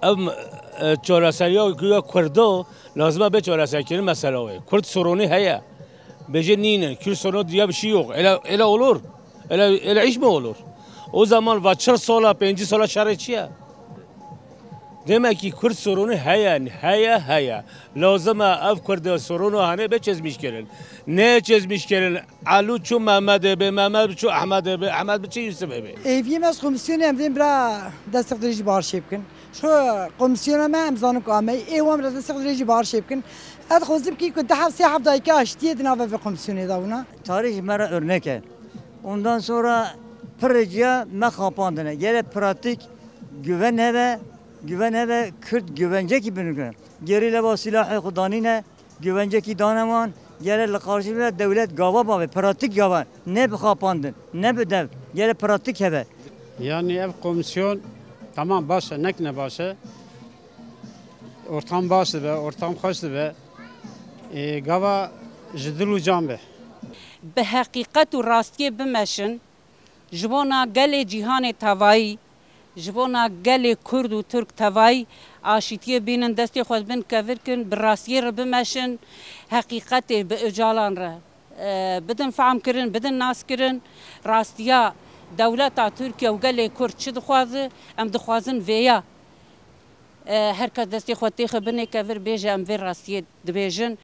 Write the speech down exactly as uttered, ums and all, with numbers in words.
Ev, e, çareseriya ku ya Kurdo lazim e bê çareserkirin mesela wê. Kurd sorunî heye. Bêje nînin. Kürt sorunu diye bir şey yok. Ele, ele olur. Ele, ele iş mi olur? O zaman va çil sala, pêncî sala şerê çi ye? Demek ki Kürt sorunu heye, heye, heye. Lazim e ev Kurd sorunu hane bê çözmüş kirin. Ne çözmüş kirin? Elu çu Mehmedê bê, Mehmed çu Ehmedê bê, Ehmed çu Yusufê bê. Êviyê me ez komisyonê em dên bira destê xwe dirêjî bi arşê bikin. Şu komisyona me em zanin ku ameyî, ê wan bira destê xwe dirêjî bi arşê bikin. Ez dixwazim kî ku du heft sê heft dayîka aştiyê di nava vê komisyonê de bûna. Tarîh ji me re örnek e. Ondan sonra pirê ciya me xapandine. Gere pratik güven hebe, güven hebe Kürt güvencekî binigire. Gerîla va silahê xwe danîne, güvencekî dane wan, gere li qarşî ve dewlet gava bavê, pratik gava, ne bi xapandin, ne bi dev, gere pratik hebe. Yani ev komisyon tamam baş e, nek ne baş e. Ortam baş dibe, ortam xweş dibe. E, gava ji dil û can be. Bi heqîqet û rastiyê bimeşin, ji bona gelê cîhanê tevayî, ji bona gelê Kurd û Tirk tevayî aşîtiyê bînin, destê xwe bin kevir kin, bi rastiyê re bimeşin, heqîqetê bi Ocalan re, e, bidin fehm kirin, bidin nas kirin. Rastiya dewleta Tirkiye û gelê Kurd çi dixwaze, em dixwazin vêya, e, her kes destê xwe têxe binê kevir bêje, em vê rastiyê dibêjin.